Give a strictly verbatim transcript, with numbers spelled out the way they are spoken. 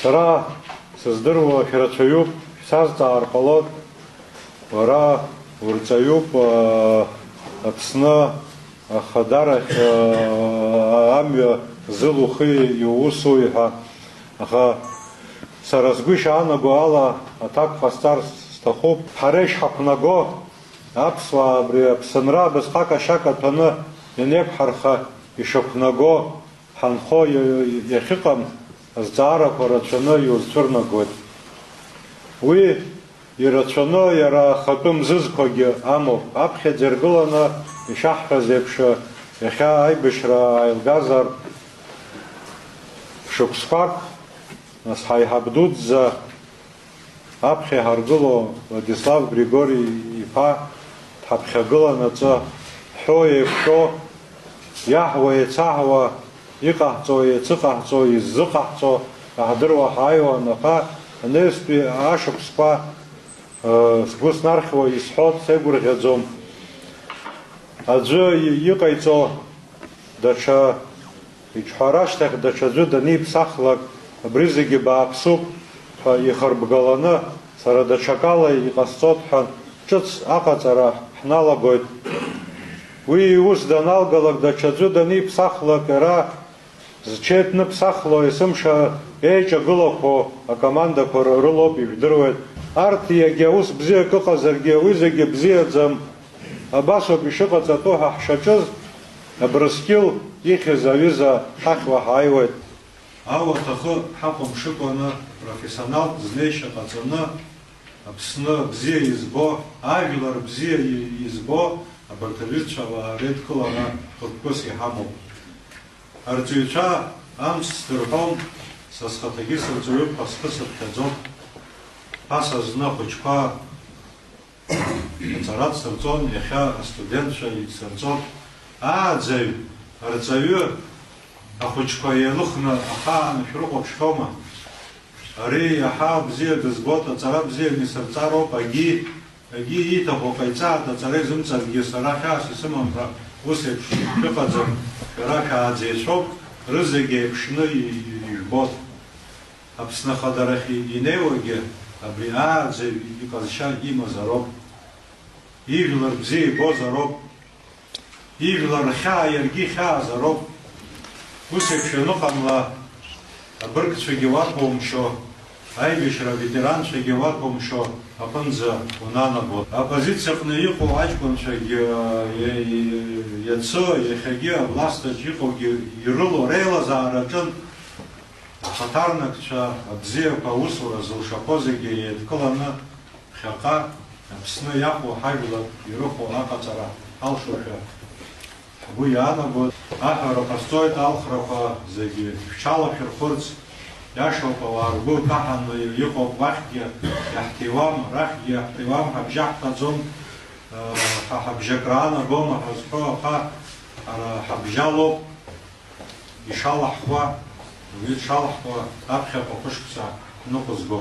Сара сыздыруа шәрацәаҩуп, шәсазҵаар ҟалоит. Уара урҵаҩуп, аа, Аԥсны ахадарахь, аа, амҩа зылухи иуусуи ҳәа. Аха сара сгәы ишаанаго ала аҭак ҟасҵар сҭахуп. Ҳара ишҳақәнаго, аԥсуаа абри Аԥсынра абасҟак ашьа каҭәаны ианеиқәҳарха ишақәнаго, ҳанхо иа-, иахьыҟам азҵаарақәа рацәаны иузцәырнагоит. Уи ирацәаны иара ахатәы мзызқәагьы амоуп. Аԥхьаӡа иргыланы ишаҳҳәаз еиԥш, иахьа аибашьра ааилгазар, шықәсқәак, нас ҳаиҳаб дуӡӡа, аԥхьа иҳаргыло Владислав Григори-иԥа дҳаԥхьагыланаҵы, ҳҳәо-еиқәшәо, иаҳуа-еицаҳуа, иҟаҳҵо-еицыҟаҳҵо, иззыҟаҳҵо аҳдыруа ҳааиуан, аха анаҩстәи ашықәсқәа, э, сгәы снархьуа исҳәоит, сеигәырӷьаӡом. Аӡәы и-, иҟаиҵо даҽа Иҿҳәара ашьҭахь даҽаӡәы даниԥсахлак, абри зегьы бааԥсуп ҳәа ихырбгаланы, сара даҽакала иҟасҵоит ҳәа ҿыц аҟаҵара ҳналагоит. Уи иус даналгалак, даҽаӡәы даниԥсахлак, иара зҽеиҭныԥсахло есымша еиҿагылақәо акомандақәа ры-, рылоуп, ижәдыруеит. Арҭ иагьа ус бзиак ыҟазаргьы, уи зегьы бзиаӡам. Абасоуп ишыҟаҵатәу ҳәа ҳшаҿыз, Абрыскьыл ихьыз аҩыза ҳахьуа ҳааиуеит. Ауаҭахы ҳахәамԥшыкәаны, профессионалтә знеишьа ҟаҵаны, Аԥсны бзиа избо, ажәлар бзиа избо абарҭ аҩызцәа ауаа реидкылара хықәкыс иҳамоуп. Арҵаҩцәа амц сдырҳәом, са схаҭагьы сырҵаҩуп ҳәа схы сыԥхьаӡом. Ԥаса зны ахәыҷқәа аҵара дсырҵон, иахьа астудентцәа исырҵоит. Ааӡаҩ, арҵаҩы ахәыҷқәа еилыхны ахаан шәрыхәаԥшхьоума? Ари иаҳа бзиа дызбоит, аҵара бзианы исырҵароуп, агьи, агьи ииҭаху ҟаиҵааит, аҵара изымҵазгьы сара хьаас исымам ҳәа ус еиԥш шәыҟаӡам, шәара шәааӡаҩцәоуп, рызегь еиԥшны и-, и-, ижәбоит. Аԥсны ахадарахь инеиуагьы абри ааӡаҩ иҟазшьа имазароуп. Ижәлар бзиа ибозароуп. Ижәлар рхьаа иаргьы ихьаазароуп. Ус еиԥш ианыҟамла, абыргцәагьы уаҭәоумшьо, аибашьра аветеранцәагьы уаҭәоумшьо аҟынӡа унанагоит. Аоппозициаҟны иҟоу аҷкәынцәагьы, иа-, иа-, иацы, иахьагьы авласт аҿы иҟоугьы ирылоу реилазаара аҿынтә Ахаҭарнакцәа абзиақәа аусура зылшақәо зегьы еидкыланы, ԥхьаҟа Аԥсны иахәо ҳажәлар ирыхәо аҟаҵара ҳалшошәа ҳгәы иаанагоит. Аҳәара ҟасҵоит, алхрақәа зегьы шәҽалашәырхәырц. Иашоуп, ауаа ргәы каҳаны иҟоуп, уахьгьы иаҳҭиуам, арахьгьы иаҳҭиуам, ҳабжьы ҳҭаӡом, ҳа ҳабжьак раанагома ҳәа зҳәо, аха ҳара ҳабжьалоуп. Ишалаҳхуа, уаҩы дшалаҳхуа, аԥхьаҟа хәышықәса ныҟәызго.